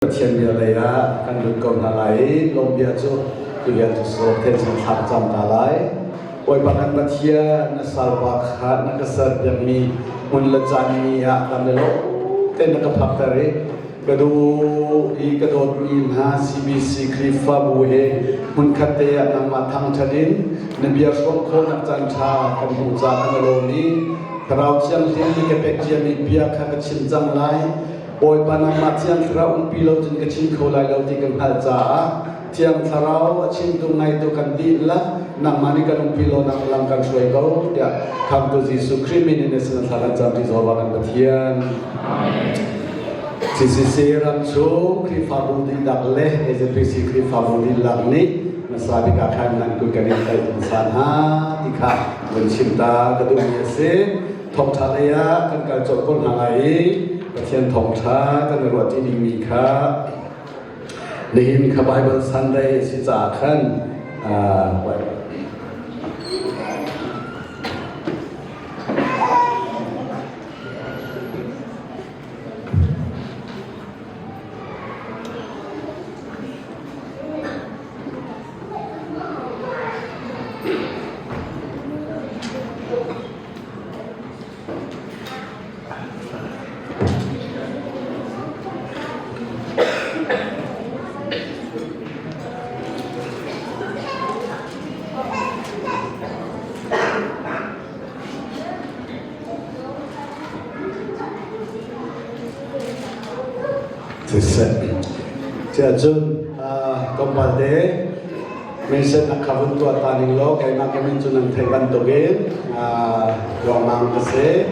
Pathian bia lei ah kan lut ko hna lai i lawmbia cu tu vial cu sawk te cun thla ka cam ta lai. Bawipa kan Pathian na salpa kha na ka serpiakmi hmun le caan ni ah kan le lo te na ka phakter i ka duh i ka dawtmi hna CBC Khrihfabu he hmunkhat te ah nangmah thangṭhat in na bia hrawm khawhnak caan ṭha kan hmuh caah kan i lawm i Thlarau Thianghlim nih ka pek ciami bia kha ka chim cang lai. Bawipa nangmah Thiang Thlarau umpi lo cun ka chim kho lai lo ti kan hngalh caah Thiang Thlarau a chimtu ngaitu kan dihlak nangmah nih kan umpi lo nak lam kan hruai ko tiah Khamtu Jesuh Khrih min in na sin thla kan cam ti Jehovah kan Pathian. CCC ram chung Khrihfabu dihlak le AZPC Khrihfabu dihlak nih hmasa bik ah khan nan kut kan in tlaih hmasa hna ti kha vun chim ta ka duhmi a si. Thawngṭha lei ah kan kal colh ko hna lai i Pathian thawngṭha kan i ruahṭi dingmi kha nihin kha Bible Sunday a si caah khan Siseh. Tiah cun tlawmpal te Minset a kha vun tuah ta ning law keimah ke min cu nan theih bantukin ruangmang ka si.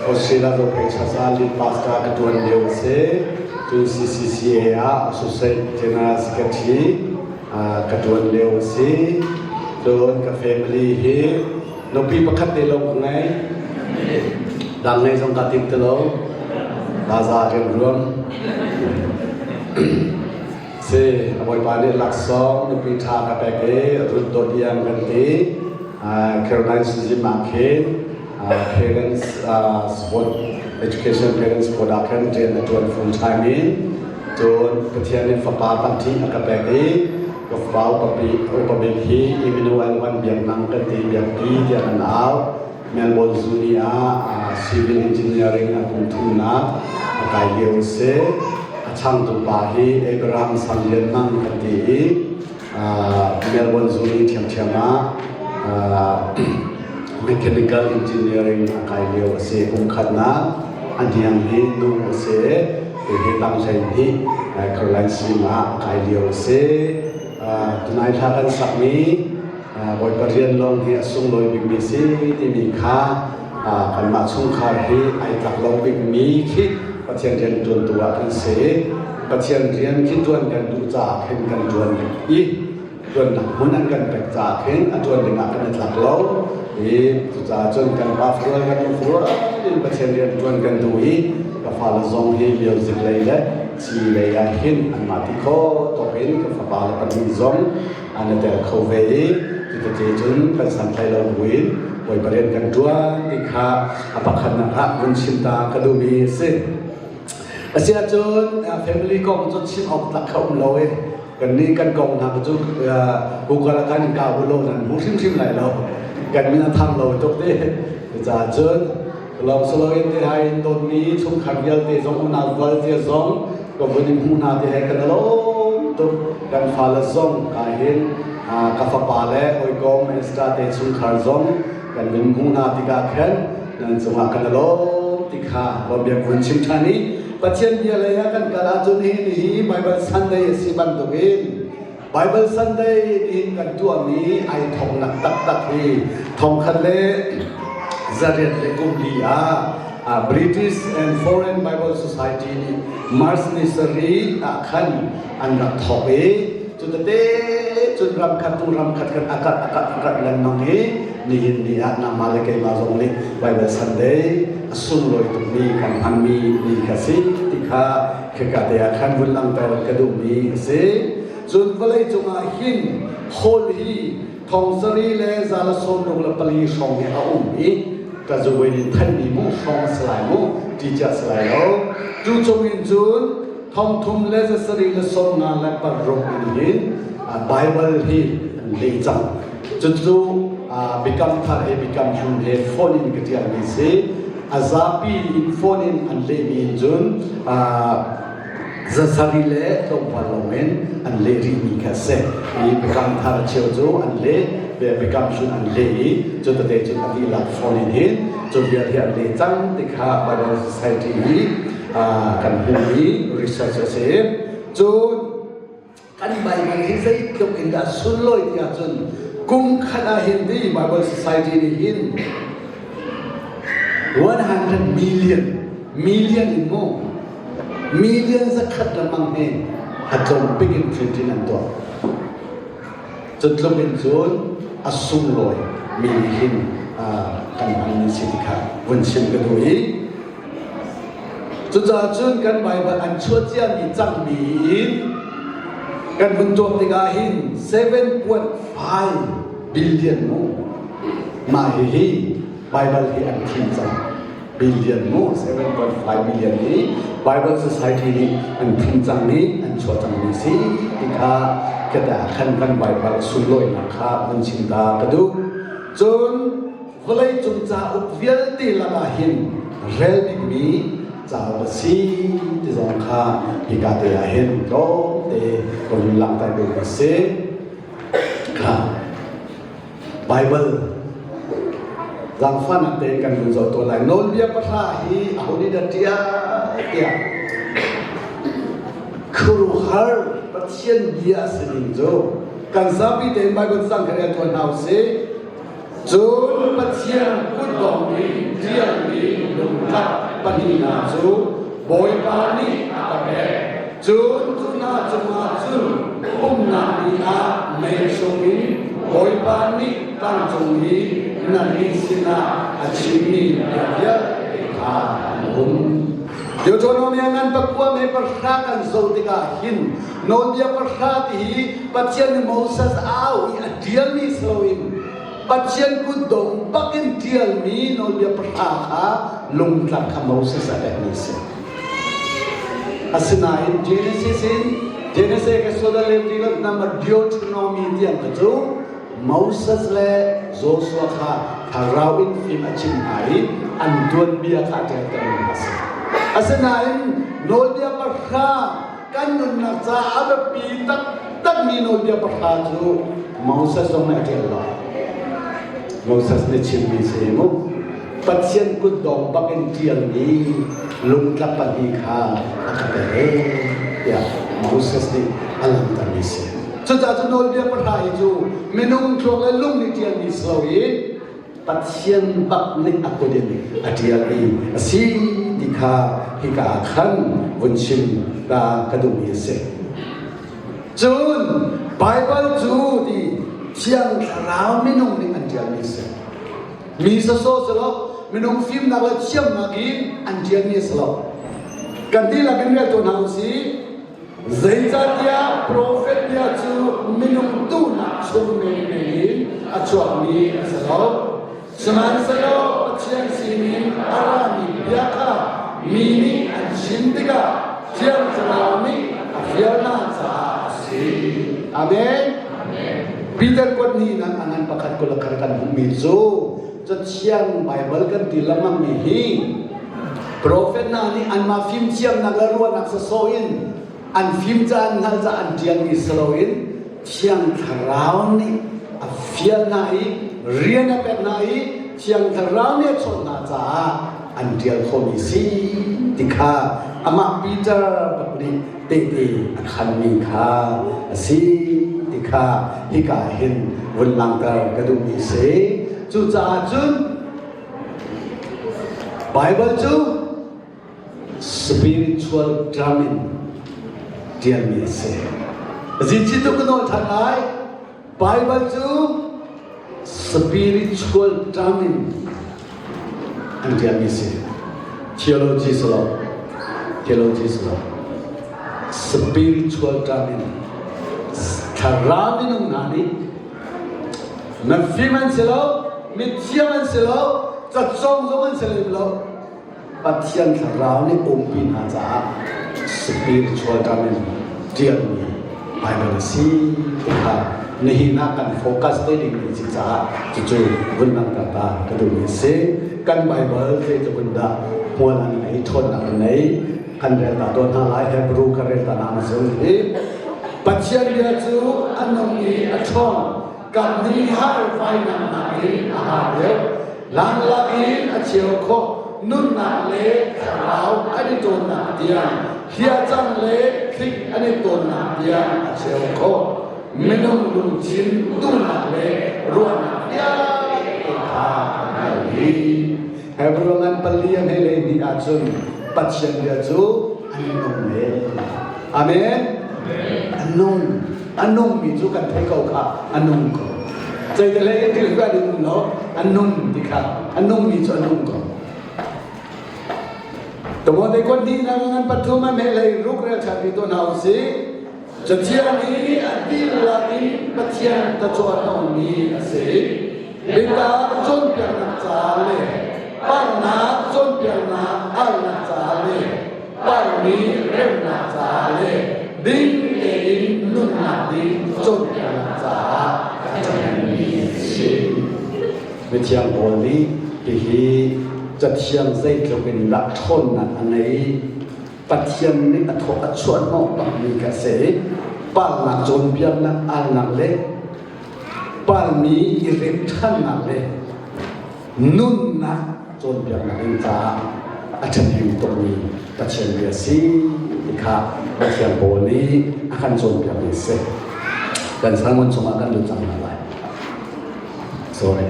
Australia Zophei Chaza lead pastor ka tuan lio a si. Cun CCCA ah Associate General Secretary ka tuan lio a si. Cun ka family hi nupi pakhat te lawng ka ngei. Dang ngei zong ka tim ti lo. Gaza kan ruam. Si, a Bawipa nih laksawng nupi ṭha ka pek i rut dawt iang kan ti. Caroline Suzim ah khin parents support education parents board ah khan rian a ṭuan full time in cun Pathian nih fapa pahnih a ka pek i ka fapa upa bik hi Emmanuel Van Biak Nang kan ti biakpi tiah kan au. Melbourne Zuni ah civil engineering a kum thumnak a kai lio a si. A changtu pa hi Abraham Sang Lian Mang kan ti i Melbourne Zuni ṭhiamṭhiam ah mechanical engineering a kai lio a si. Kum khatnak a hniang hi nu a si. Hihi tanghlei hi Caroline Sim ah a kai lio a si. Tunai thla kan sakmi Bawipa rian lawng hi a sunglawi bikmi si timi kha kanmah chungkhar hi ai tlak lo bikmi khi Pathian rian ṭuantu ah kan si. Pathian rian khi ṭuan kan duh caah khin kan ṭuan i ṭuannak hmun an kan pek caah khin a ṭuan dingah kan i tlak lo. I cucaah cun kan pa fual kan nu fual in Pathian rian ṭuan kan duh i ka fale zong hi music lei le ci lei ah hin anmah ti kho tawk in ka fapa le pahnih zong an i tel kho ve i cuti cun kan santlai lo buin Bawipa rian kan ṭuan ti kha a pakhatnak ah vun chim ta ka duhmi a si. Asiahcun family kong cu chim awk tlak kha um lo i kannih kan kong hna cu Google ah kan in kau u law nan hmu hrimhrim lai lo. Kan min a thang lo tuk ti. Cucaah cun lawng si loin te hai dawtmi chungkhar vialte zong unau vialte zong ka vun in hmuh hna ti he kan i lawm tuk kan fale zong ka hin ka fapa le hawikom Esther te chungkhar zong kan vun hmuh hna tikah khan nan cungah kan i lawm ti kha biak vun chim ṭhan i Pathian bia lei ah kan kal ahcun hi hi Bible Sunday a si bantukin Bible Sunday tiin kan tuahmi ai thongnak taktak hi thongkhat le zariat le kum li ah British and Foreign Bible Society nih March ni sarih ah khan an rak thawk i cu tete cun ram khat tu ram khat kan akat akat akat lengmang i nihin ni ah nangmah le keimah zong nih Bible Sunday a sunglawi tukmi kan hmanmi ni kha si ti kha Khika te ah khan vun langhter ka duhmi a si. Cun vawlei cungah hin hawl hi thong sari le za le sawm ruk le pali hrawng hi a um i ka zuwei nih thanmi mu hrawng a si lai mu ti cia si lai lo. Tu cung in cun 3656 in hin Bible hi an leh cang. Cucu Biakam Thar he Biakam Hlun he phone in ka ṭialmi si. A zapi in phone in an lehmi in cun zasarih le tlawmpal lawng in an leh rihmi kha a si. Hi Biakam Thar cheu cu an leh, Biakam Hlun an leh i cu tete cun a dihlak phone in hin cu vial hi an leh cang ti kha Bible Society hi kan hmuhmi research a si. Cun kan Bible hi zeitluk in dah sunlawi ti ahcun kum khat ah hin ti Bible Society nih hin 100 million million in mu million zakhat lengmang hi a tlawm bik in printing an tuah. Cu tluk in cun a sunglawi mi nih hin kan hmanmi si ti kha vun chim ka duh i cucaah cun kan Baibal an chuah ciami cangmi in kan vun tuak tikah hin 7.5 billion mu mah hihi Baibal hi an thim cang. Billion mu 7.5 billion hi Bible Society nih an thim cang i an chuah cangmi si ti kha kata khan kan Bible sunlawinak kha vun chim ta ka duh. Cun vawleicung cauk vialte lakah hin rel bikmi cauk a si ti zong kha hika te ah hin tlawmte ka vun langhter duhmi a si. Kha Baibal zaangfahnak tein kan vun zoh tawn lai. Nawlbia pahra hi aho nih dah ṭial tiah khuaruahhar Pathian bia a si ning cu kan zapi tein Baibal cang kan rel tuan hna usih. Cun Pathian kutdong nih ṭialmi lungtlap pahnihnak cu Bawipa nih a ka pek. Cun cu hna cungah cun pumhnak ni ah mei chungin Bawipa nih tlangcung i nannih sinah a chimmi bia vialte kha an um. Deuteronomy ngan pakua me pahra kan zoh tikah hin nawlbia pahra ti hi Pathian nih Moses a au i a ṭialmi si loin Pathian kutdong bakin ṭialmi nawlbia pahra kha lungtlak kha Moses a pekmi a si. Asinain Genesis in Genesis Exodus Leviticus Number Deuteronomy tiang kha cu Moses le Joshua kha thlarau in fim a chimh hna i an tuanbia kha a ṭialtermi a si. Asinain nawlbia pahra kan nunnak caah a biapi taktakmi nawlbia pahra cu Moses zong nih a ṭial lo. Moses nih chimmi si mu. Pathian kutdong bakin ṭialmi lungtlap pahnih kha a ka pek tiah Moses nih a langhtermi si. Cucaah cu nawlbia pahra hi cu minung thluak le lung nih ṭialmi si loin Pathian bak nih a kut in a ṭialmi a si ti kha hika ah khan vun chim ta ka duhmi a si. Cun Baibal cu ti Thiang Thlarau minung nih an ṭialmi a si. Mi sawsawh si lo, minung fimnak le thiamnak in an ṭialmi a si lo. Kan dihlak in rel tuah hna u sih. Zeicahtiah profet bia cu minung duhnak chung menmen in a chuakmi a si lo. Sihmanhsehlaw Pathian sinin a rami bia kha mi nih an chim tikah Thiang Thlarau nih a fial hna caah a si. Amen. Peter kuat nih nan a ngan pakhat kul khat kan hmuhmi cu Cathiang Baibal kan ti lengmangmi hi Profet hna nih anmah fimthiamnak le ruahnak sawsawh in an fim ca an hngalh ca an ṭialmi si loin Thiang Thlarau nih a fial hna i rian a pek hna i Thiang Thlarau nih a chawnh hna caah an ṭial khawhmi si ti kha amah Peter bak nih tehte a khanmi kha a si ti kha hika hin vun langhter ka duhmi a si. Cucaah cun Baibal cu spiritual term in ṭialmi a si. Zici tu ka nawl ṭhan lai. Baibal cu spiritual term in an ṭialmi a si. Theology si lo. Theology si lo. Spiritual term in thlarau minung hna nih mifim an si lo, mithiam an si lo, cacawng zong an si lem lo. Pathian thlarau nih umpi hna caah. Spiritual term in ṭialmi Bible a si ti kha nihin ah kan focus te dingmi si caah cucu vun langhter ta ka duhmi a si. Kan Bible zeitluk in dah hmual an ngei, ṭhawnnak an ngei, kan rel ta tawn hna lai. Hebrew kan rel ta hna ma hi. Pathian bia cu a nung i a ṭhawng, kam ni har vainam nakin a har deuh. Langlak in a cheu khawh, nunnak le thlarau an i ṭawnnak tiang, hliahcang le thlik an i tawnnak tiang a cheu khawh. Minung lungthin duhnak le ruahnak vialte kha a hngalh dih. Hebrew ngan pali a hei lei hnih ahcun Pathian bia cu an nung ve. Amen. A nung. A nungmi cu kan theih ko kha a nung ko. Zeitilei in thil an um lo, a nung ti kha a nungmi cu a nung ko. Timote kuat hnih na ngan pathum a mehlei ruk rel ṭhan rih tuah hna u sih. Cathiang hi a dihlak in Pathian tacuan a ummi a si. Biatak cawnpiaknak ca le palhnak cawnpiaknak alnak ca le palhmi remnak ca le ding tein nunnak ding cawnpiaknak caah a ṭhahnemmi a si. Mithiang Paul nih hihi cathiang zeitluk in dah ṭhawnnak a ngei Pathian nih a thawh a chuah hnawh bakmi kha a si i palnak cawnpiaknak alnak le palmi i rem ṭhannak le nunnak cawnpiaknak ding caah a ṭhahnem tukmi Pathian bia si ti kha Pathian Paul nih a kan cawnpiakmi a si. Kan sermon chungah kan lut cang hna lai. Sorry.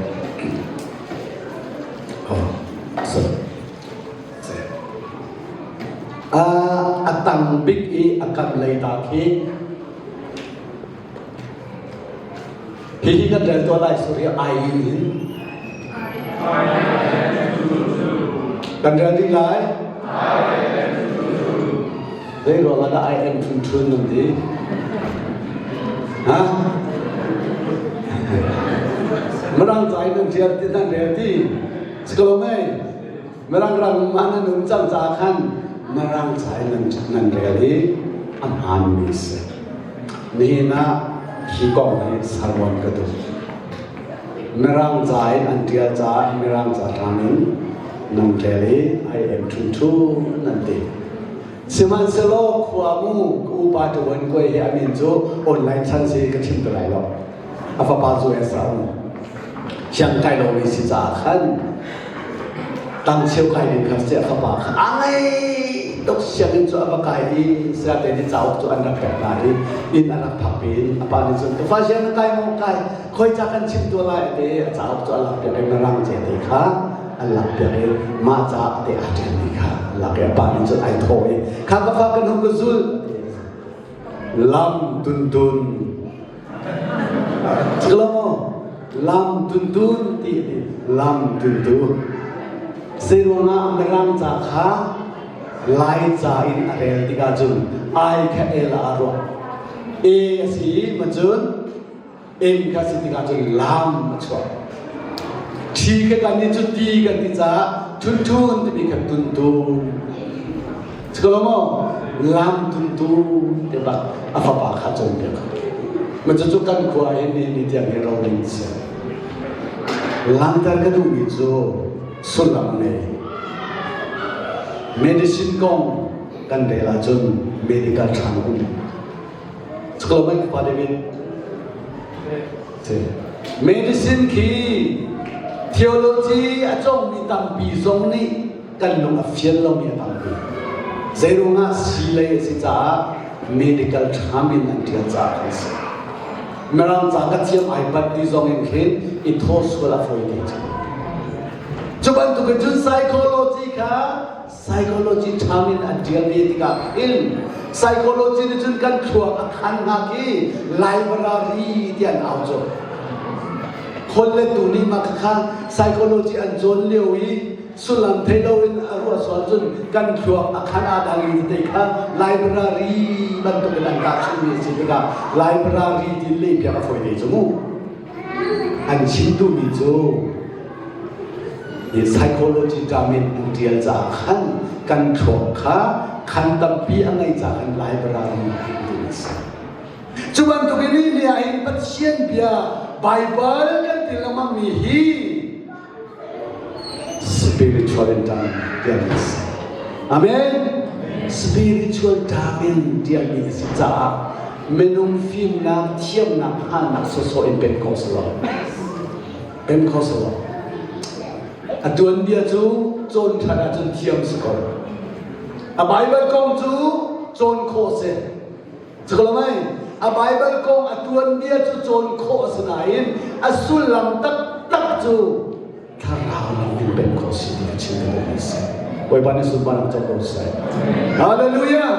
Oh, sorry. A tang bik i a kam lei ta khi hihi kan rel tuah lai suri ai in kan rel ding lai zei ruang ah dah I am thun thun nan ti ha Mirang ca in nan tial ti nan rel ti si ko mei Mirang ram ah nan um cang caah khan Mirang ca in nan nan rel i a hmaanmi si. Nihin ah hi kong hi sermon ka duh. Mirang ca in an ṭial caah Mirang ca ṭhan in nan rel i I am Thun Thun nan ti. Sihmanhsehlaw khuamu ka upa ṭuan kuai hi a min cu online chan si ka chim te lai lo. A fapa cu Esau siang kai lomi si caah khan tang cheu kai ding kha si a fapa kha a ngei tuk sianginn cu a va kai i sayate nih cauk cu an rak pek hna i inn a rak phak piin a pa nih cun ka fa siang na kai maw kai khoi ca kan chim tuah lai a ti a cauk cu a lak piak i mirang ce te kha an lak piak i mah ca te aa ṭialmi kha an lak i a pa nih cun ai thawh i kha ka fa kan hung ka zul lam tuntun Ciklo lam tuntun ti ti lam tuntun. Zeiruangah Mirang ca kha Lai ca in a rel tikah cun ai kha el ah a ruah. E a si ma cun M kha si tikah cun lam a chuak. Ṭhi kha kan nih cu ti kan ti caah thunthun timi kha tuntun. Ciklo maw lam tuntu te bak a fapa kha cawnpiak. Ma cucu kan khua hin ni ni tiang hi roling si. Langhter ka duhmi cu sullam ngei. Medicine kong kan rel ahcun medical ṭhang um. Ciklo mai pa David. Medicine khi theology a cawngmi tampi zong nih kan lung a fian lomi a tampi. Zeiruangah sii lei a si caah medical term in an ṭial caah kan si. Mirang ca ka thiam ai bat ti zong in khin i thaw sual a fawi te cu. Cu bantuk in cun psychology kha psychology term in an ṭial ve tikah khin psychology nih cun kan thluak a khan hna khi library ti an au cu. Khol le tu nih mah kha psychology an cawn lio i sullam thei loin a ruah sual cun kan thluak a khan aa dang i te kha library bantuk in an tahchunhmi a si tikah library ti lehpiak a fawi te cu mu an chim duhmi cu psychology term in an ṭial caah khan kan thluak kha. khan tampi a ngei ca khan library ti a si. Cu bantuk in ni ah hin Pathian bia Baibal kan ti lengmang mi hi spiritual in term tialmi a si. Amen. Spiritual term in tialmi a si caah minung fimnak, thiamnak, hngalhnak sawsawh in pem kho si lo. Pem kho si lo. A tuanbia cu cawn ṭhan ahcun thiam si ko. A Baibal kong cu cawn khawh si. Cukalamai, a Baibal kong a tuanbia cu cawn khawh a si nain a sullam taktak cu thlarau lam in pek khawh si ti ka chim ka duhmi si. Bawipa nih sunparnak co ko seh. Hallelujah!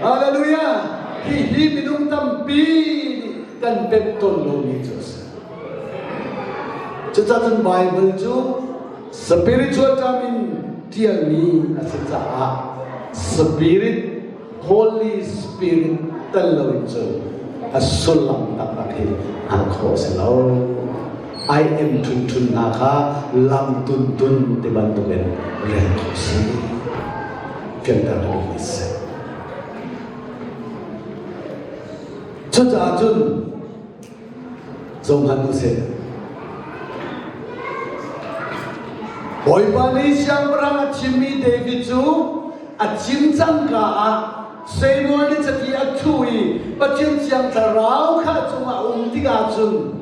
Hallelujah! Hi hi minung tampi nih kan pek tawn lomi cu a si. Cucaah cun Baibal cu spiritual term in ṭialmi a si caah spirit Holy Spirit tel loin cun a sullam taktak hi hngalh khawh a si lo. I am ṭhun ṭhun hna kha lam tun tun ti bantukin rel khawh a si. Fianter ka duhmi a si. Cucaah cun zohhmanh u sih. Bawipa nih siangpahrang a thimmi David cu a thim cangka ah Samuel nih cati a thuh i Pathian Thiang Thlarau kha a cungah a um tikah cun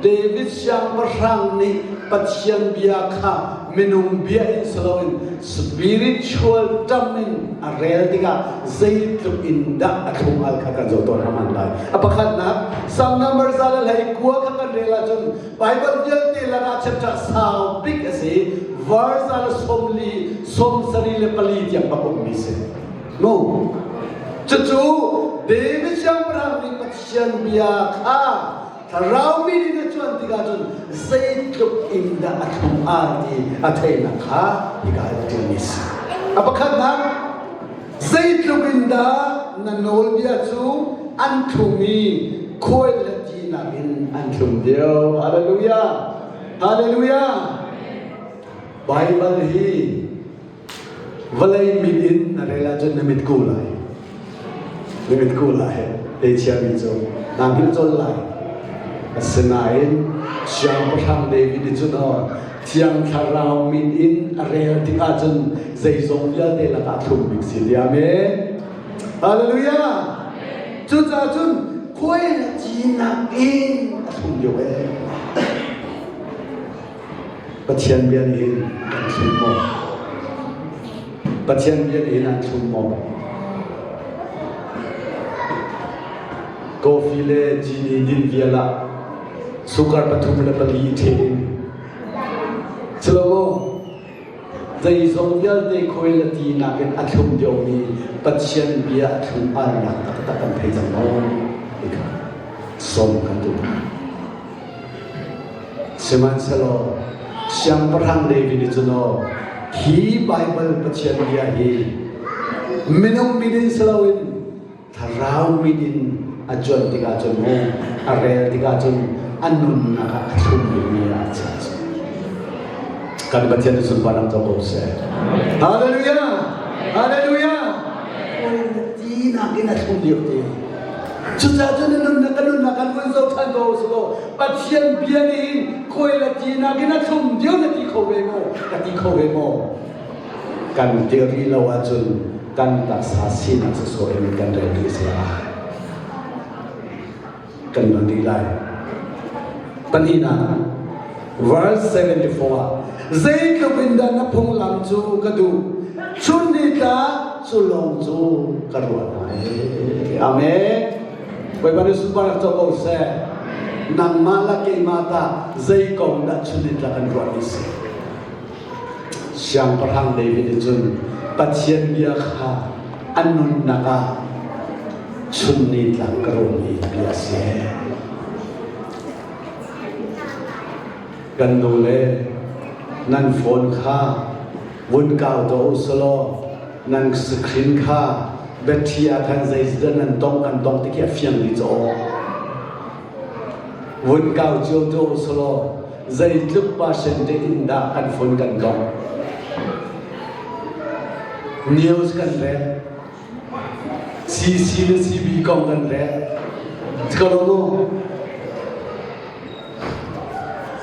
David siangpahrang nih Pathian bia kha minung bia in si loin spiritual term in a rel tikah zeitluk in dah a thlum al kha kan zoh tawn hram lai. A pakhatnak Psalm number 119 kha kan rel ahcun Bible vialte lakah chapter sau bik a si. Verse 40 74 tiang bak ummi si. No. Cucu David siangpahrang nih Pathian bia kha Thlarau mi nih na cuan tikah cun zeitluk in dah a thlum al ti a theihnak kha hika ah ṭialmi a si. A pakhatnak, zeitluk in dah na nawlbia cu an thlum i khuai le tinak in an thlum deuh. Hallelujah! Hallelujah! Baibal hi Vawlei mit in na rel ahcun na mit ku lai. Na mit ku lai. Teichiami cu naa hngilh colh lai. Asinain Siangpahrang David nih cun aw Thiang Thlarau min in a rel tikah cun zeizong vialte lakah thlum bik si ti amen. Hallelujah. Cucaah cun khuai le cinak in a thlum deuh ee. Pathian bia nih hin an thlum maw? Pathian bia nih hin an thlum maw? Coffee le cini din vial ah sukar 3 le 4 ṭhen in Culo maw? Zeizong vialte khuai le ti nakin a thlum deuhmi Pathian bia a thlum alnak taktak kan thei cang maw? Ti kha sawm kan duh. Sihmanhsehlaw Siangpahrang David nih cun aw hi Baibal Pathian bia hi minung min in si loin thlarau min in a cuanh tikah cun mu a rel tikah cun a nunnak ah a thlum bikmi ah a chiah. Kan Pathian sunparnak co ko seh. Hallelujah! Hallelujah! Tinak in a thlum deuh ti. Cucaah cun na nunnak ka nunnak kan vun zoh ṭhan ko u law Pathian bia nih hin khuai le tinak in a thlum deuh na ti kho ve maw? Ka ti kho ve maw? Kan ti rih lo ahcun kan taksa sinak sawsawh in kan rel rih si lai. Kan rel rih lai. Pahnihnak, verse 74 ah zeitluk in dah na phunglam cu ka duh chun ni tla cu lawng cu ka ruah hna ee amen Bawipa nih sunparnak co ko seh nangmah le keimah ta zei kong dah chun ni tla kan ruah ni si Siangpahrang David nih cun Pathian bia kha a nunnak ah chun ni tlak ka ruahmi bia a si. Kan nu le nan phone kha vun kau tuah u selaw nan screen kha battery ah khan zeizat nan tong kan tong ti khi a fiang dih caw. Vun kau cio tuah u selaw zeitluk percent in dah kan phone kan tong. News kan rel. CC le CB kong kan rel. Ko lo mu.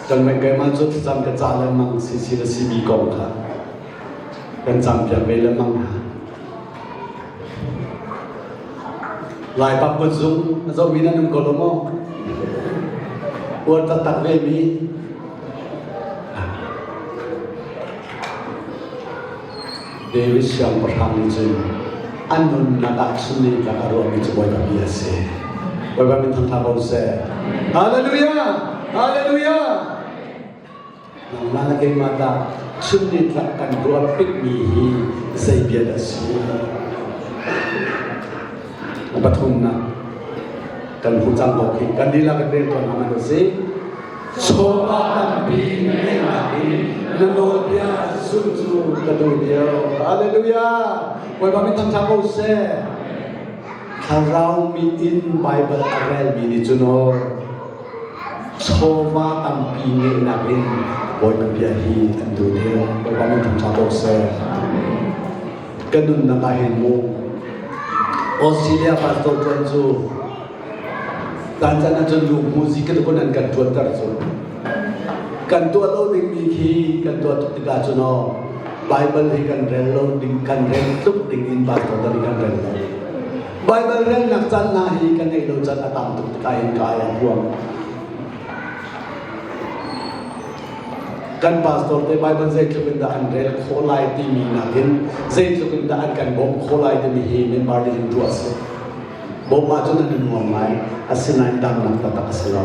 Kan mei keimah cu thlacam ka ca lengmang CC le CB kong kha kan cam piak ve lengmang hna. Lai bak kut zung a zohmi nan um ko lo maw? Uar taktak ve mi. David siangpahrang nih cun a nunnak ah chunni tlak a ruahmi cu Bawipa bia a si. Bawipa min thangṭha ko seh. Hallelujah! Hallelujah! Nangmah le keimah tah chunni tlak kan ruah pikmi hi zei bia dah si? A pathumnak kan hmu cang ko khi kan lila kan rel tawn hna si. Chawva tampi ngeihnak in na nawlbia zulh cu ka duh lio. Hallelujah! Bawipa min thangṭhat ko seh. Thlarau mi in Baibal a relmi nih cun aw chawva tampi ngeihnak in Bawipa bia hi an duh deuh. Bawipa min thangṭhat ko seh. Ka nunnak ah hin mu Australia pastor ṭuan cu Tan can ahcun luhmuzi ka kun an kan ṭuanter cu. Kan tuah lo dingmi khi kan tuah tuk tikah cun aw Bible hi kan rel lo ding kan rel tluk ding in pastor tani kan rel lo. Bible relnak caan hna hi kan ngeih lo caan a tam tuk tikah hin ka ai a huam. Kan pastor te Bible zeitluk in dah an rel khawh lai timi nakin zeitluk in dah an kan bawmh khawh lai timi hi member nih hin ruah si. Bawmh ahcun an i nuam ngai, asinain damnak taktak a si lo.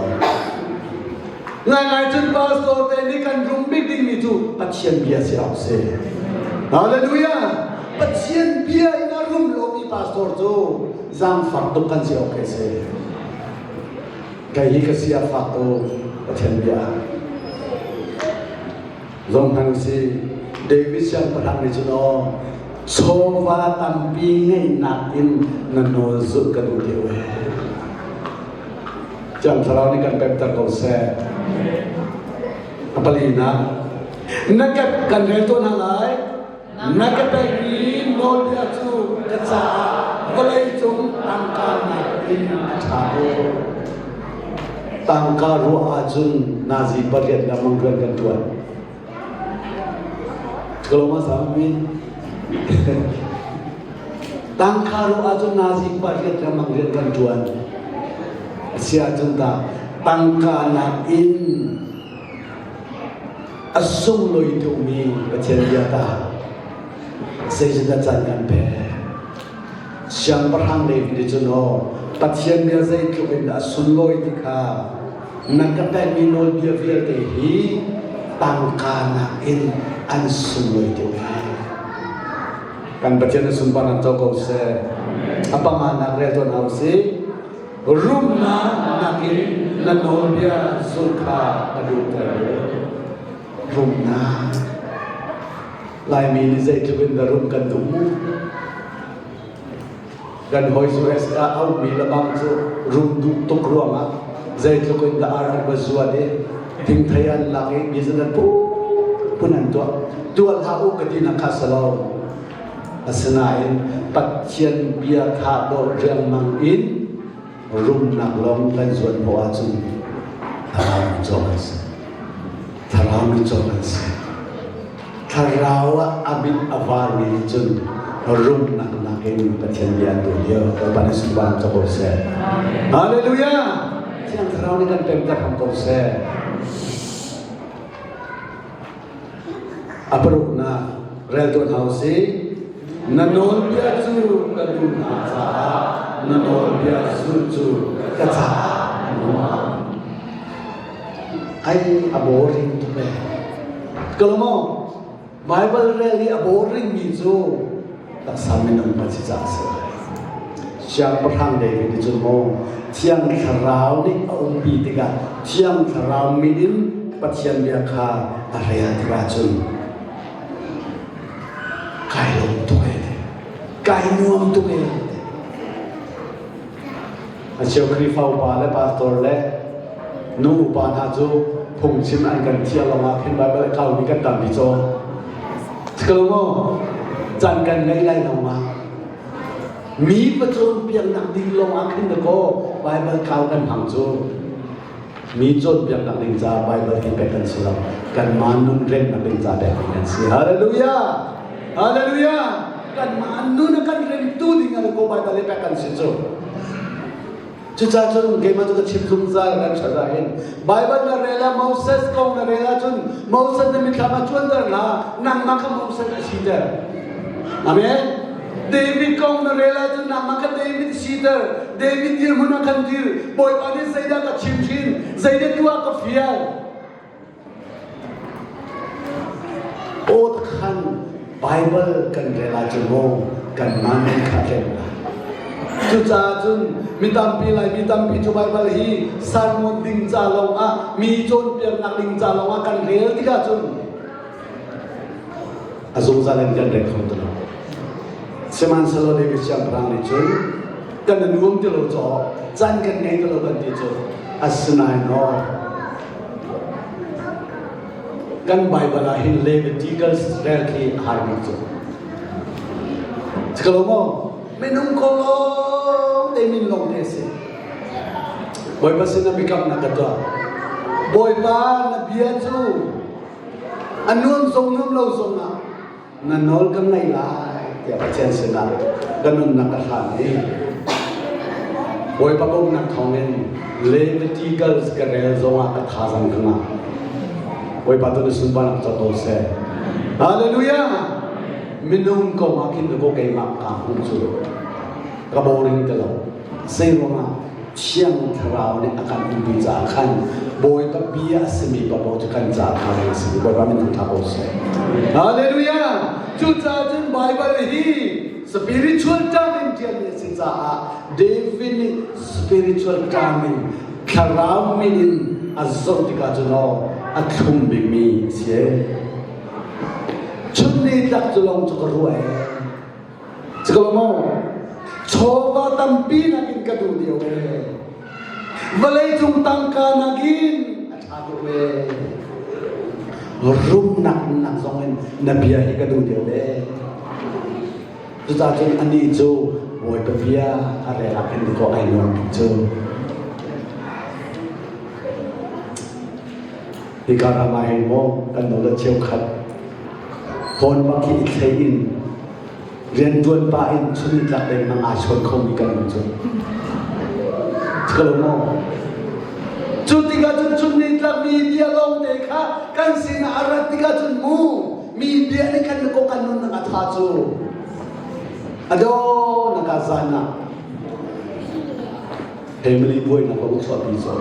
Ngaingai cun pastor te nih kan rum bik dingmi cu Pathian bia si awk si. Hallelujah! Pathian bia in a rum lomi pastor cu zaangfak tuk kan si awk si. Kei hi ka si a fak tuk Pathian bia. Zong hmang si David siangpahrang nih cun aw chawva tampi ngeihnak in na nawl zulh ka duh deuh ee. Thiang Thlarau nih kan pemter ko seh. A palinak na kep kan rel tuah hna lai. Na ka pekmi nawlbia cu ka caah vawleicung tangka nakin a ṭha deuh. Tangka ruah ahcun nazi pariat lengmang rian kan ṭuan. Kaloma sami. Tangka ruah ahcun nazi pariat lengmang rian kan ṭuan. Asi ahcun ta tangka nakin a sunglawi tukmi Pathian bia ta zeitindah caan kan pek siangpahrang David nih cun aw Pathian bia zeitluk in dah a sunlawi ti kha na ka pekmi nawlbia vialte hi tangka nakin an sunglawi deuh lai kan Pathian na sunparnak co ko seh a panganak rel tuan hau si Rumnak nakin na nawlbia zulh kha ka duhter. Rumnak. Laimi nih zeitluk in dah rum kan duh mu. Kan hawi US ah a ummi lebang cu rum duh tuk ruangah zeitluk in dah ar an va zuat i thingthei an lak i business phun an tuah. Tuah hlah u ka ti nak kha si lo. Asinain Pathian bia kha dawh riangmang in rumnak lawng kan zuan poah ahcun thlarau mi cawk an si. Thlarau mi cawk an si. Thlarau ah a mit a varmi nih cun rumnak nakin Pathian bia an duh lio. Bawipa nih sunparnak co ko seh. Hallelujah! Thiang Thlarau nih kan pemter hram ko seh. A paruknak rel tuah hna usih. Na nawlbia cu ka duh hna caah na nawlbia zulh cu ka caah a nuam. Ai a boring tuk ee. Kalomo, Bible rel i a boring mi cu taksa minung kan si caah a si lai. Siangpahrang David nih cun maw Thiang Thlarau nih a umpi tikah Thiang Thlarau min in Pathian bia kha a rel tikah cun kai lawm tuk ee kai nuam tuk ee a cheu Khrihfa upa le pastor le nu upa hna cu phungchim an kan thiah lawngah khin Bible a kaumi kan tampi caw. Sikalo maw? Caan kan ngei lai lo ma? Mi va cawnpiaknak ding lawng ah khin dakaw Baibal kau kan hmang cu. Mi cawnpiaknak ding caah Baibal hi pek kan si lo. Kanmah nun remnak ding caah pek ding kan si. Hallelujah! Hallelujah! Kanmah nun a kan remtu ding ah dakaw Baibal hi pek kan si cu. Cucaah cun keimah cu ka chim zungzal kan ṭhat ahhin Baibal na rel ah Moses kong na rel ahcun Moses na mitthlam ah cuanter hna nangmah kha Moses a siter. Amen. David kong na rel ahcun nangmah kha David siter. David dirhmun ah khan dir. Bawipa nih zeidah ka chim chin, zeidah tuah ka fial. Aw khan Baibal kan rel ahcun maw kanmah nih kha tlen lai. Cucaah cun mi tampi Laimi tampi cu Baibal hi sermon ding ca lawngah mi cawnpiaknak ding ca lawngah kan rel tikah cun a zungzal in kan rel kho ti lo. Sihmanhsehlaw David siangpahrang nih cun kan i nuam ti lo caw caan kan ngei ti lo kan ti cu asinain aw Kan Baibal ah hin Leviticus rel khi a har bik cu. Cikalo maw? Minung ko lawng te min lawng te si. Bawipa sin ah biakamnak ka tuah. Bawipa na bia cu a nuam zong nuam lo zong ah na nawl kan ngaih lai tiah Pathian sinah ka nunnak ka hlan i Bawipa bawmhnak thawngin Leviticus ka rel zongah ka thazang ka ngah. Bawipa tu na sunparnak co ko seh. Hallelujah! Minung kong ah khin ko keimah kaa hmuh cu ka boring te lo. Zei ruangah Thiang Thlarau nih a kan umpi caah khan Bawipa bia a simi paoh cu kan caah thazaang a si. Bawipa min thangṭha ko seh. Hallelujah! Cucaah cun Baibal hi spiritual term in ṭialmi a si caah David nih spiritual term in thlarau min in a zoh tikah cun aw a thlum bikmi a si. Chun ni tlak cu lawng cu ka ruah ee. Cikalo maw? Chawva tampi nakin ka duh deuh ee. Vawlei cung tangka nakin a ṭha deuh ee. Rumnak nak zong in na bia hi ka duh deuh ee. Cucaah cun anih cu Bawipa bia a rel ah khin dikaw ai nuam bik cu. Hika ram ah hin maw kan nawllet cheukhat phone bak hi i thlei in rianṭuan pah in chun nitlak lengmang aa chawn khomi kan um cu. Cikalo maw? Cu tikah cun chun nitlak mi bia lawngte kha kan sinah a rat tikah cun mu mi bia nih khan ko kan nunnak a tha cu. A daw na ka zan ah family buainak lawng chuahpi zaw.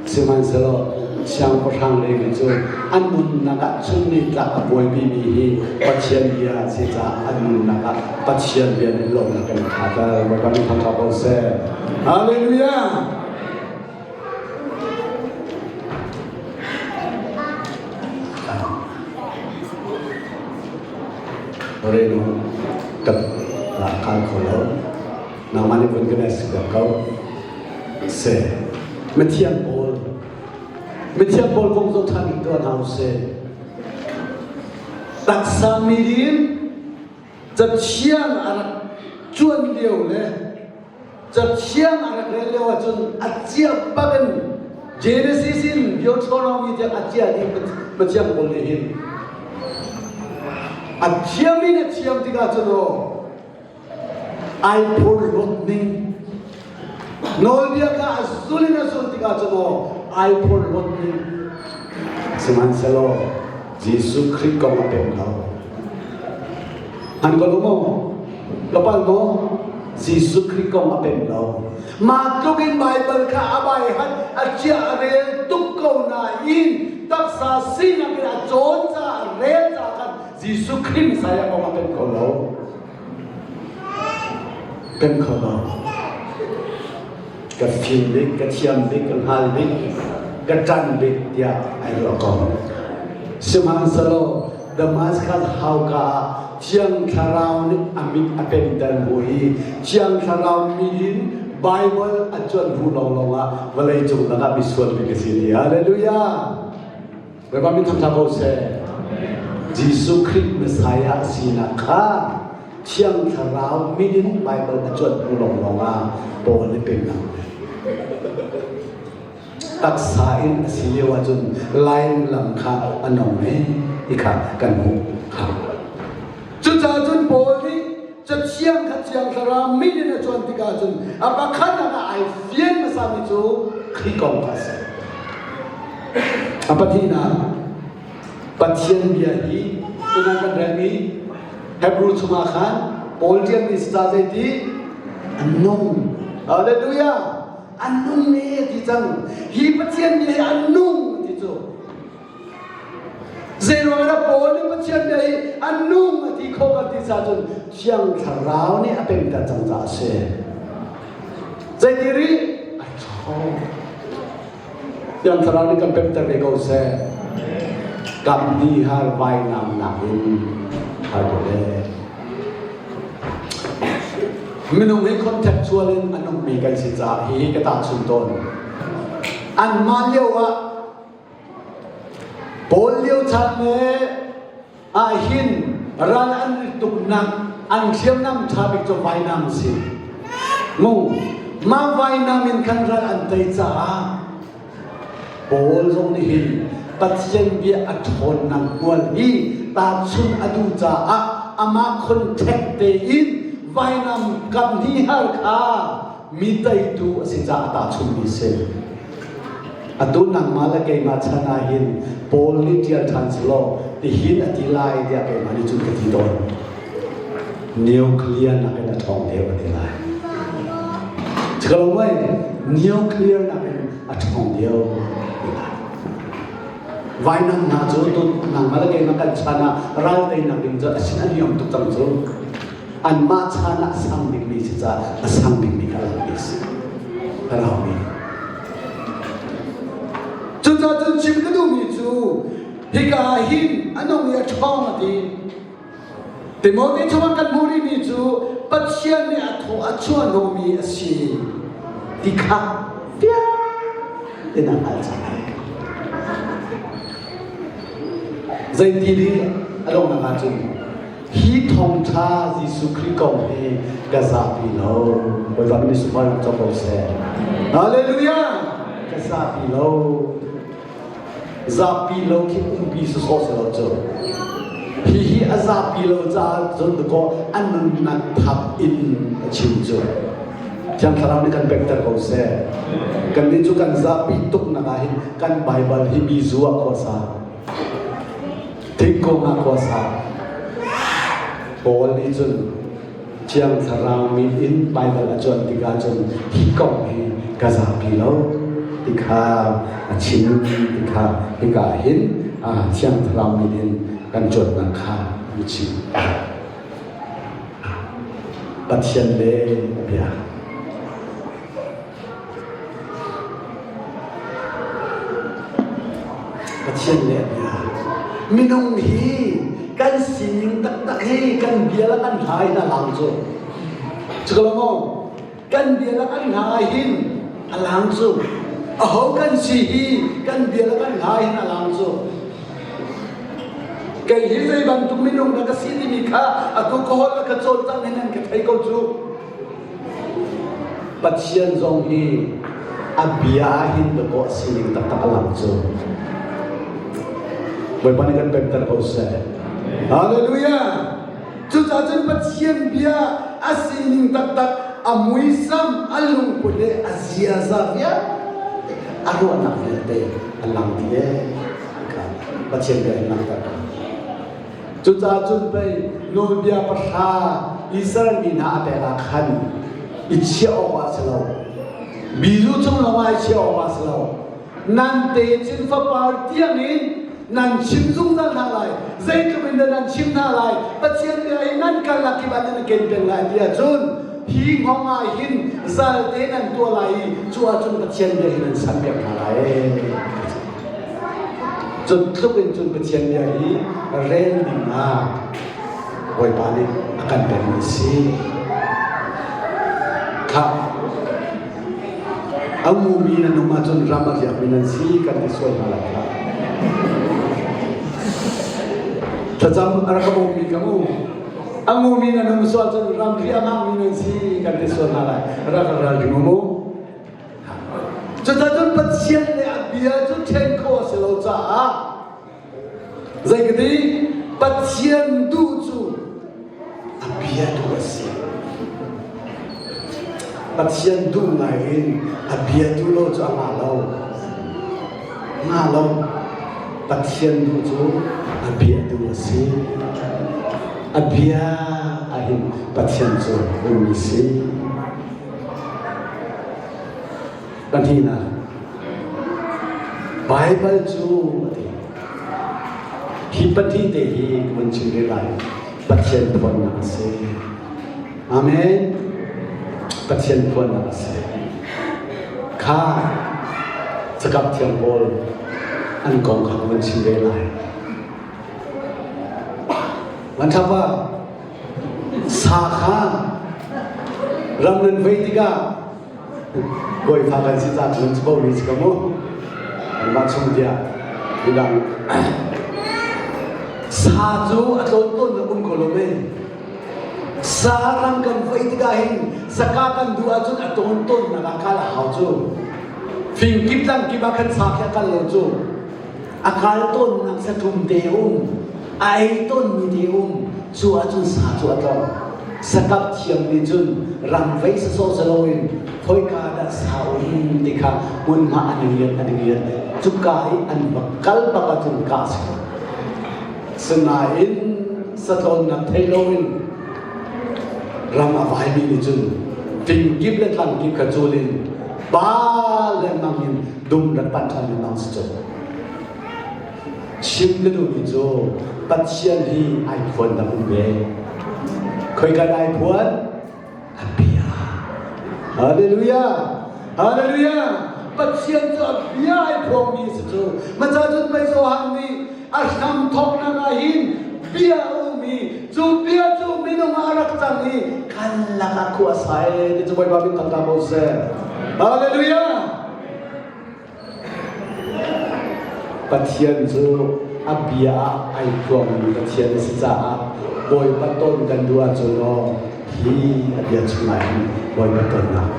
Sihmanhsehlaw siangpahrang Levi cu an nunnak ah chun nitlak a buaipimi hi Pathian bia a si caah an nunnak ah Pathian bia nih lawmhnak kan khater. Bawipa nih thangṭhat ko seh. Hallelujah! Renu ka kal kho lo. Nangmah nih vun ka si ko. Seh. Mithiang pawl Mithiang pawl kong zoh ṭhan ding tuah hna usih. Taksa mirin cathiang a rak cuan lio le cathiang a rak rel lio ahcun a cia bak in Genesis in Deuteronomy tiang a cia dih Pathian pawl nih hin a thiam in a thiam tikah cun aw Ai phorhlawt ning. Nawlbia kha a zul in a zul tikah cun aw ai phorhlawt ning. Sihmanhsehlaw Jesuh Khrih kong a pem lo. An ko lo maw? Ka pal maw? Jesuh Khrih kong a pem lo. Mah tluk in Baibal kha a bai hat a chia a rel tuk ko nain taksa sinak in a cawn ca a rel ca khan Jesuh Khrih Messiah kong a pem kho lo. Pem kho lo. Ka fim bik, ka thiam bik, ka hngal bik, ka ṭan bik tiah ai ruah ko. Sihmanhsehlaw Damascus hauka ah Thiang Thlarau nih a mit a pemter hnu i Thiang Thlarau min in Baibal a cuanh hnu lawnglawng ah vawleicung lakah misual bik a si ti. Hallelujah! Bawipa min thangṭhat ko seh. Jesuh Khrih Messiah sinak kha. Thiang Thlarau min in Baibal a cuanh hnu lawnglawng ah Paul nih pemnak taksa in a si lio ahcun Laim lam kha a nong e ti kha kan hmuh kha. Cucaah cun Paul nih Cathiang kha Thiang Thlarau min in a cuan tikah cun a pakhatnak ah ai fian hmasami cu Khrih kong kha a si. A pahnihnak Pathian bia hi tunan kan relmi Hebrew chungah khan Paul ṭialmi ca zeiti a nung. Hallelujah! A nung e ti cang. Hi Pathian bia hi a nung ti cu. Zeiruang dah Paul nih Pathian bia hi a nung a ti kho kan ti ca cun Thiang Thlarau nih a pemter cang caah a si. Zeiti rih? A ṭhawng. Thiang Thlarau nih kan pemter ve ko seh. Kam ni har vainam nakin har ko le. Minung hi contextual in a nungmi kan si caah hi ka tahchun tawn. Anmah lio ah Paul lio chan le ahhin ral an i tuknak an hriamnam ṭha bik cu vainam a si. Mu mah vainam in khan ral an tei caah Paul zong nih hin Pathian bia a ṭhawnnak hmual hi tahchun a duh caah amah contact tein vainam kam hnih har kha mi teitu a si caah a tahchunmi a si. Atu nangmah le keimah chan ah hin Paul nih ṭial ṭhan selaw tihin a ti lai tiah keimah nih cun ka ti tawn. Nuclear nakin a ṭhawng deuh a ti lai. Cikalo mei nuclear nakin a ṭhawng deuh a ti lai. Vainam hna cu tu nangmah le keimah kan chan ah ral teinak ding cu a sin a niam tuk cang cu. Anmah chan ah a sang bikmi si caah a sang bikmi kha a langmi a si. A raumi. Cucaah cun chim ka duhmi cu hika ah hin a nung i a ṭhawng a ti. Timote chungah kan hmuh rihmi cu Pathian nih a thaw a chuahhnawhmi a si ti kha fiang tein a hngalh cang lai. Zeiti dih a donghnak ahcun Hi thawngṭha Jesuh Khrih kong hi ka zapi lo. Bawipa min sunparnak co ko seh. Hallelujah! Ka zapi lo. Zapi lo khi umpi sawsawh si lo cu. Hihi a zapi lo caah cun dakaw a nunnak thap in a chim cu. Thiang Thlarau nih kan pekter ko seh. Kannih cu kan zapi tuknak ah hin kan Baibal hi bizu ah khuasa. Thingkung ah khua sa. Paul nih cun Thiang Thlarau min in Baibal a cuan tikah cun hi kong hi ka zapi lo ti kha a chim ti kha hika ah hin Thiang Thlarau min in kan cuannak kha an chim. Pathian le a bia. Pathian le a bia. Minung hi kan sining taktak hi kan bia le kan hla hin a lang cu. Cuka maw? Kan bia le kan hla hin a lang cu. Aho kan si hi kan bia le kan hla hin a lang cu. Kei hi zei bantuk minung na ka si timi kha atu ka holh le ka cawlcangh hin nan ka thei ko cu. Pathian zong hi a bia ah hin dawkaw a sining taktak a lang cu. Bawipa nih kan pemter ko seh. Hallelujah! Cucaah cun Pathian bia a sining taktak, a muisam, a lungput le a ziaza vialte, a ruahnak vialte a lang dih ee. Pathian bia in langhter ko. Cucaah cun pei nawlbia pahra Israel mi hna a pek ah khan i chiah awk ah si lo. Bizu chung lawngah i chiah awk ah si lo. Nan techin fapar tiangin nan chim zungzal hna lai. Zeitluk in dah nan chim hna lai. Pathian bia hi nan karlak kip ah nan i ken peng lai ti ahcun hi hngawng ah hin zalte nan tuah lai i cu ahcun Pathian bia hi nan sampiak hna lai. Cun tluk in cun Pathian bia hi rel ding ah Bawipa nih a kan pekmi a si. Khah a mumi nan um ahcun ram a riakmi nan si kan ti sual hna lai khah. Thlacam a rak ka bawmmi ka mu. A ngumi nan um sual cun ramri a ngahmi nan si kan ti sual hna lai. Rak kan ral ding mu. Cuticun Pathian le a bia cu ṭhen khawh a si lo caah zei ka ti Pathian duh cu a bia duh a si. Pathian duh ngai in a bia duh lo cu a ngah lo. Ngah lo. Pathian duh cu a bia duh a si. A bia ahhin Pathian cu um si. Pahnihnak, Baibal cu a ti. Hi pahnih te hi ka vun chim rih lai. Pathian phuannak a si. Amen. Pathian phuannak a si. Kha cakap thiang pawl an kong kha ka vun chim ve lai. Van thapa sa kha ram nan vei tikah kawifa kan si ca cun bo mi si ka mu anmah chung tiah midang sa cu a tlawn tawn na um ko lo me sa ram kan vei tikah hin saka kan duh ahcun a tawn tawn nak ah kal a hau cu fing kip tlang kip ah khan sa khi a kal lo cu A kal tawnnak sathum te um, a ei tawnmi te um, cu ahcun sa cu a tlong. Sakap thiam nih cun ram vei sasawh si loin khoika dah sa um ti kha hmunhma an i ngiat an i ngiat. Cuka i an va kal bak ahcun kah si ko. Sinain satlawnnak thei loin ram a vaimi nih cun fingkip le tlangkip kha cul in ba lengmang in dum rak panh ṭhan lengmang si cu. Chim ka duhmi cu Pathian hi ai phuan dah um ve. Khoika ai phuan? A bia. Hallelujah! Hallelujah! Pathian cu a bia ai phuangmi si cu. Maca cun pei Johan nih a hram thawknak ah hin bia a um i cu bia cu minung ah a rak cang i kan lakah khua a sa e ti cu Bawipa min thangṭhat ko seh. Hallelujah! Pathian cu a bia ah ai phuangmi Pathian a si caah Bawipa ton kan duh ahcun aw hi a bia chungah hin Bawipa tonnak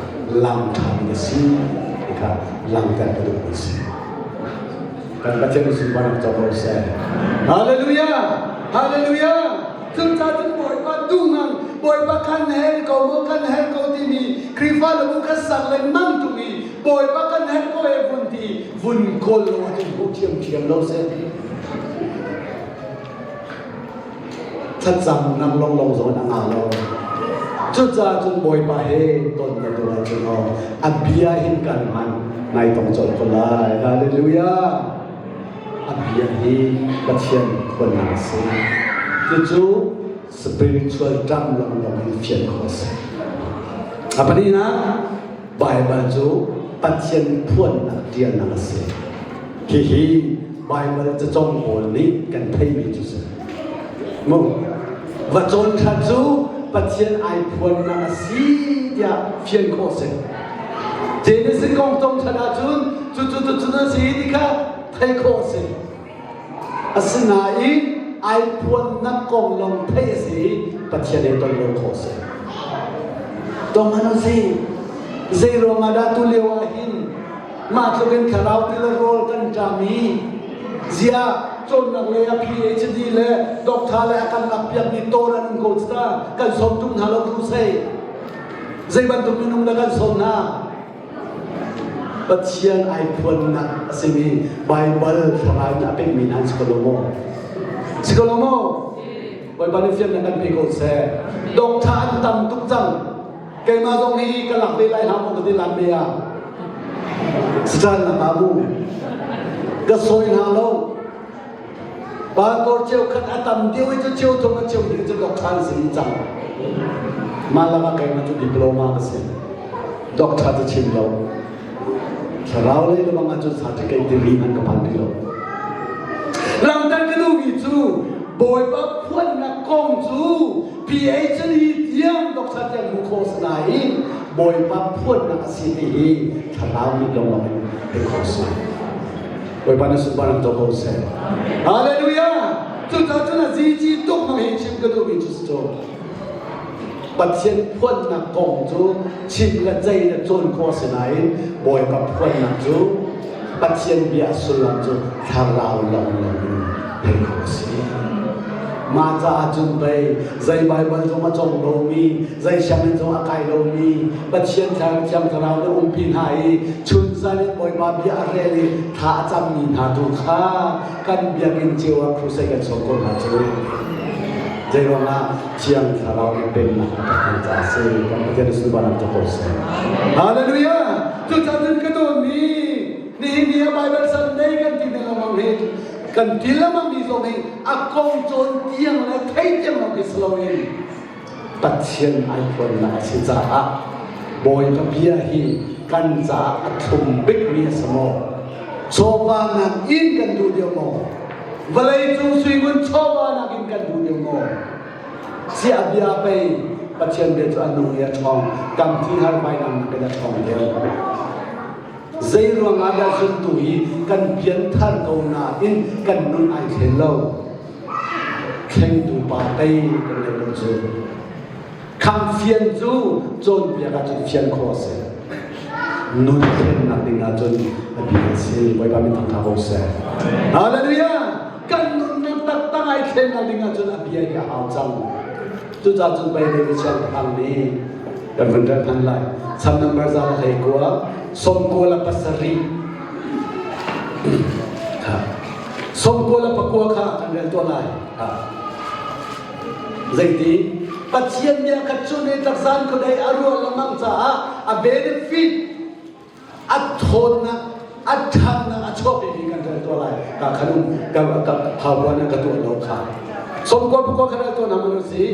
lam ṭhami a si ti kha langhter ka duhmi a si. Kan Pathian sunparnak co ko seh. Hallelujah! Hallelujah! Cucaah cun Bawipa duhngang, Bawipa kan hel ko maw kan hel ko timi Khrihfa labu kha sak lengmang tung i Bawipa kan hel ko e vun ti vun kawl lo ahcun hmuh ṭhiamṭhiam lo seh. Thlacam nak lawnglawng zong in a ngah lo. Cucaah cun Bawipa he ton na duh ahcun aw a bia hin kan hman nai tong colh ko lai. Hallelujah! A bia hi Pathian khuanak a si. Cucu spiritual term lawnglawng in fian khawh a si. A pahnihnak, Baibal cu Pathian phuannak ṭialnak a si. Hihi Baibal cacawng pawl nih kan theihmi cu si. Mu, va cawn ṭhan cu Pathian ai phuannak a si tiah fian khawh a si. Genesis kong cawng ṭhan ahcun cucu cucu na si ti kha theih khawh a si. Asinain ai phuannak kong lawng theih a si i Pathian he ton lo khawh a si. Tong an si. Zei ruangah dah tu lio ah hin mah tluk in thlarau ti le rawl kan ṭam i ziah cawnnak lei ah PhD le doctor le a kan lakpiakmi tawn an um ko cu ta kan sawm tung hna lo crusade zei bantuk minung dah kan sawm hna Pathian ai phuannak a simi Baibal thlarau in a pekmi hna an si ko lo maw? Si ko lo maw? Bawipa nih fiannak kan pe ko seh. Doctor an tam tuk cang. Keimah zong hi ka lak ve lai hlah maw ka ti lan ve ah. Satan na ma mu. Ka sawi hna lo. Pastor cheukhat a tam deuh i cu cheu thum a cheu hnih cu doctor an si cang. Mah lakah keimah cu diploma ka si. Doctor cu chim lo. Thlarau lei lebang ahcun certificate degree hmanh ka phan rih lo. Langter ka duhmi cu Bawipa phuannak kong cu PhD tiang doctor tiang hmu khawh si nain Bawipa phuannak a si ti hi thlarau nih lawnglawng in theih khawh si. Bawipa nih sunparnak co ko seh. Hallelujah! Cucaah cun a zici tuk mang hi chim ka duhmi cu si cu. Pathian phuannak kong cu chim le cei le cawn khawh a si nain Bawipa phuannak cu Pathian bia sullam cu thlarau lawnglawng in theih khawh a si. Mah caah cun pei zei Baibal zong a cawng lomi, zei sianginn zong a kai lomi, Pathian Thiang Thlarau nih umpi hna i chunzan in Bawipa bia a rel i thla a cammi hna tu kha kan biakinn cio ah crusade kan sawm ko hna cu. Zeiruangah Thiang Thlarau nih pennak a pek hna caah a si. Kan Pathian sunparnak cu ko seh. Hallelujah! Cucaah cun ka dawtmi nihin ni ah Bible Sunday kan ti lengmang hi kan ti lengmang mi zong hi a kong cawn tiang le thei tiang lawng hi si loin Pathian ai phuannak a si caah Bawipa bia hi kan caah a thlum bikmi a si maw? Chawva nakin kan duh deuh maw? Vawlei cung suingun chawva nakin kan duh deuh maw? Siah bia pei Pathian bia cu a nung i a ṭhawng, kam thi har vainam nakin a ṭhawng deuh. Zei ruangah dah zumtu hi kan pianthar ko nain kan nun ai thlen lo? Thlengtu pa pei kan ngei lo cu. Khamfian cu cawnpiak ahcun fian khawh a si. Nun thlennak ding ahcun a bik a si. Bawipa min thangtha ko seh. Hallelujah! Kan nunnak taktak ai thlennak ding ahcun a bia hi a hau cang. Cucaah cun pei David siangpahrang nih kan vun rel than lai. Sam number 129, 97. 99 kha kan rel tuah lai. Zeiti? Pathian nih a ka cun i takzan khuadei a ruah lengmang caah a benefit a thawnnak a ṭhatnak a chuahpi kan rel tuah lai. Ka khan ka ka thaubuan ka tuah lo kha. 99 kha rel tuah na man si.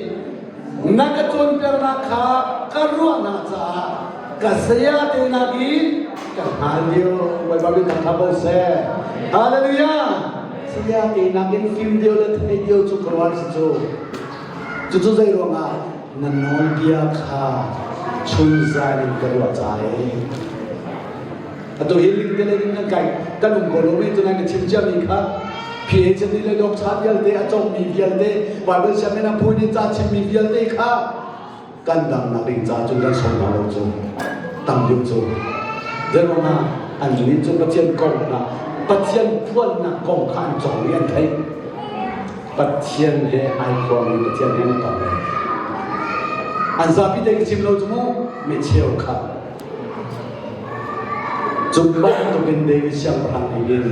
Na ka cawnpiaknak kha ka ruahnak caah ka saya te nakin ka hngal lio. Bawipa min thangṭhat ko seh. Hallelujah! Saya te nakin fim deuh le thei deuh cu ka ruah si cu. Cucu zei ruangah na nawlbia kha chunzan in ka ruah ca e. Atu hi ling te in kan kai kan um ko lo mi tunai ka chim cia mi kha PhD le doctor vialte a cawng mi vialte Bible sianginn a phu nih ca chim mi vialte kha kan dang nak ding ca cun kan sawm hna lo cu tam deuh cu zeruangah an nih cu Pathian kong na Pathian phuannak kong kha an cawng i an theih Pathian he ai phuang mi Pathian he an tong an zapi te ka chim lo cu mu mi cheu kha Cu bantukin David siangpahrang nih hin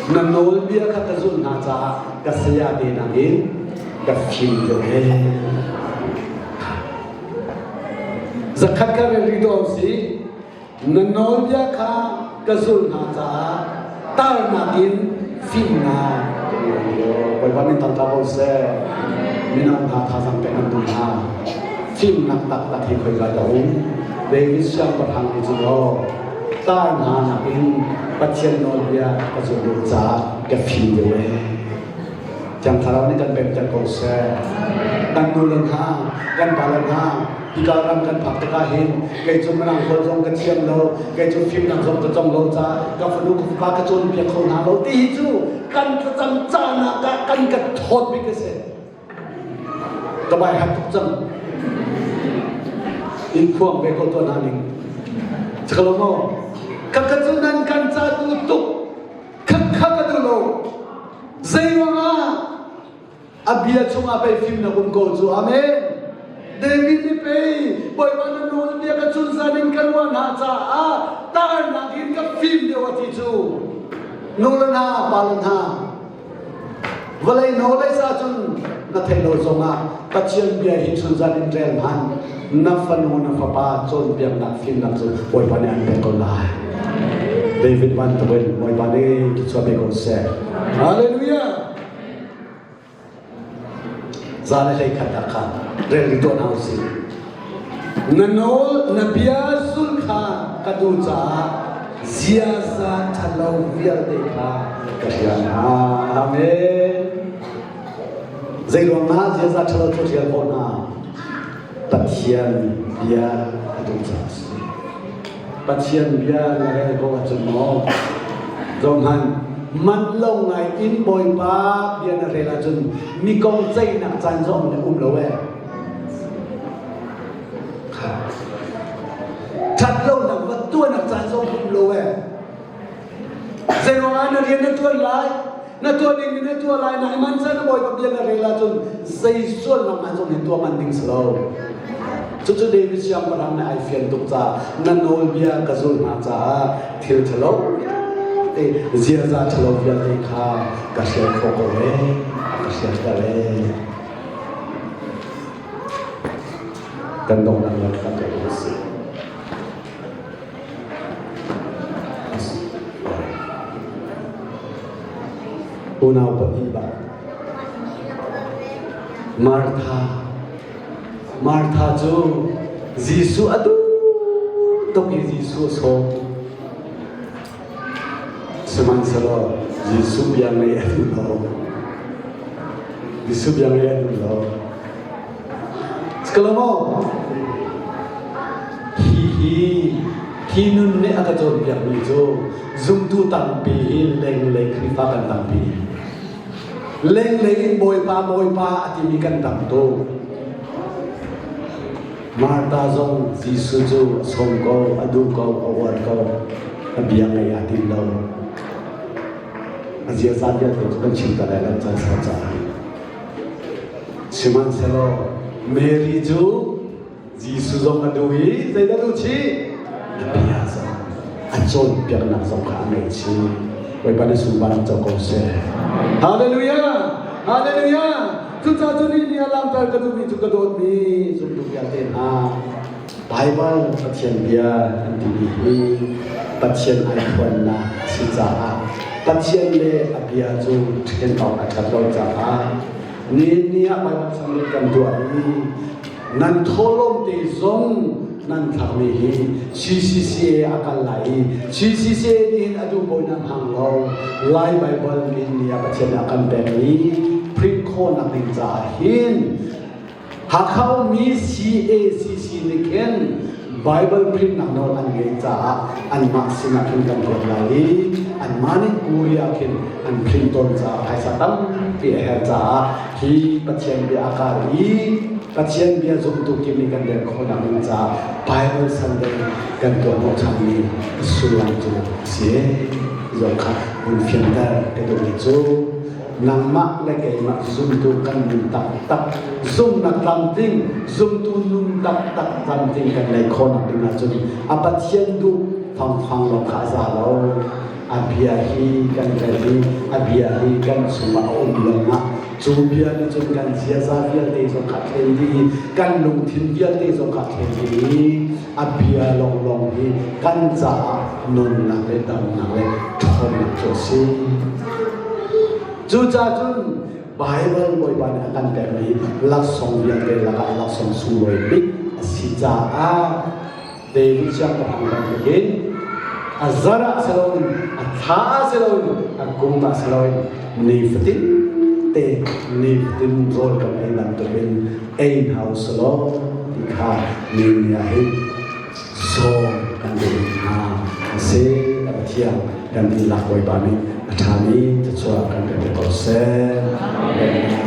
na nawlbia kha ka zulh hna caah ka saya te nakin ka fim deuh he. Zakhat kha rel rih tuah usih. Na nawlbia kha ka zulh hna caah tar nakin fimnak ka ngei lio. Bawipa min thangṭha ko seh. Mino hna thazaang pek an duh hna. Fimnak taktak hi khoika dah um? David siangpahrang nih cun aw tar hna nakin Pathian nawlbia ka zulh deuh caah ka fim deuh ee. Thiang Thlarau nih kan pemter ko seh. Kan nu le hna, kan pa le hna, hika ram kan phak tikah hin kei cu mirang holh zong ka thiam lo, kei cu fimnak zong ka cong lo caah ka fanu ka fapa ka cawnpiak kho hna lo ti hi cu kan thlacam caan ah kan ka thawt bik a si. Ka bai hat tuk cang. In khuang ve ko tuah hna ning. Cakalo maw? Ka ka cu nan kan ca tu tuk. Kha kha ka duh lo. Zei ruangah a bia chungah pei fimnak um ko cu. Amen. David nih pei Bawipa na nawl bia ka chunzan in ka ruah hna caah tarnak in ka fim deuh a ti cu. Nu le hna, pa le hna, Vawlei nawlei sa cun na theih lo zongah Pathian bia hi chunzan in rel hmanh na fanu na fapa cawnpiaknak fimnak cu Bawipa nih an pek ko lai. David bantukin Bawipa nih thluachuah pe ko seh. Hallelujah! 121 ah khan rel rih tuah hna usih. Na nawl na bia zul kha ka duh caah ziaza ṭhalo vialte kha ka hrial hna. Amen. Zei ruangah ziaza ṭhalo cu hrial khawh hna? Pathian bia a duh caah a si. Pathian bia na rel ko ahcun maw zohhmanh man lo ngai in Bawipa bia na rel ahcun mi kong ceihnak caan zong na um lo ee. lai, na rian na ṭuan lai, na tuah ding na tuah lai, na man na Bawipa bia na rel ahcun zei sualnak hmanh zong hi tuah man ding si lo. Cucu David siangpahrang nih ai fian tuk caah na nawlbia ka zul hna caah thil ṭhalo vialte ziaza ṭhalo vialte kha ka hrial khawh ko ee, ka hrial ter ee. Kan donghnak lam kha tuah u sih. Unau pahnih bak Martha Martha cu Jesuh a duh tuk i Jesuh a sawm. Sihmanhsehlaw Jesuh bia ngaih a duh lo. Jesuh bia ngaih a duh lo. Sikalaw hi hi hi nun nih a ka cawnpiakmi cu zumtu tampi hi lenglei Khrihfa kan tampi. Lenglei in Bawipa Bawipa a timi kan tam tuk. Martha zong Jesuh cu a sawm ko, a duh ko, a uar ko, a bia ngaih aa tim lo. A ziaza vialte cu kan chim ta lai lo caan sau caah. Sihmanhsehlaw Mary cu Jesuh zong a duh i zeidah duh chih? A bia zong, a cawnpiaknak zong kha a ngaih chih. Bawipa nih sunparnak co ko seh. Hallelujah! Hallelujah! Cucaah cu ni ni ah langhter ka duhmi cu ka dawtmi zumtu vialte hna Baibal Pathian bia kan timi hi Pathian ai phuannak a si caah Pathian le a bia cu ṭhen awk a ṭhat lo caah ni ni ah Baibal chung kan tuah i nan thawhlawm te zong nan thlakmi hi CCCA a kal lai i CCCA nih hin a duh bawi nan hang lo. Lai Baibal min nih a Pathian a kan pek i print khawhnak ding caah hin Hakha ummi CACC nih khin Bible printnak nawl an ngeih caah anmah sinah khin kan kuat lai i anmah nih Korea khin an print tawn caah phaisa tampi a herh caah hi Pathian bia a kar i Pathian bia zumtu kim nih kan rel khawhnak ding caah Bible Sunday kan tuah hnawhchanmi sullam cu a si. Zong kha hun fianter ka duhmi cu nangmah le keimah zumtu kan nun taktak zumnak tlamtling zumtu nun taktak tlamtling kan neih khawhnak ding ahcun a Pathian duh fangfang lawng kha a za lo. A bia hi kan rel i a bia hi kan chungah a um lawngah Cu bia nih cun kan ziaza vialte zong kha thlen dih i kan lungthin vialte zong kha thlen dih i a bia lawnglawng hi kan caah nunnak le damnak le ṭhawnnak cu a si. Cucaah cun Baibal Bawipa nih a kan pekmi laksawng vialte lakah laksawng sunglawi bik a si caah David siangpahrang bantukin a zarh ah si loin a thla ah si loin a kum ah si loin nifatin te nifatin rawl kan ei bantukin ei hna u selaw ti kha ni ni ah hin sawm kan duh hna a si. A Pathian kan dihlak Bawipa nih a ṭhami thluachuah kan pe ko seh. Amen.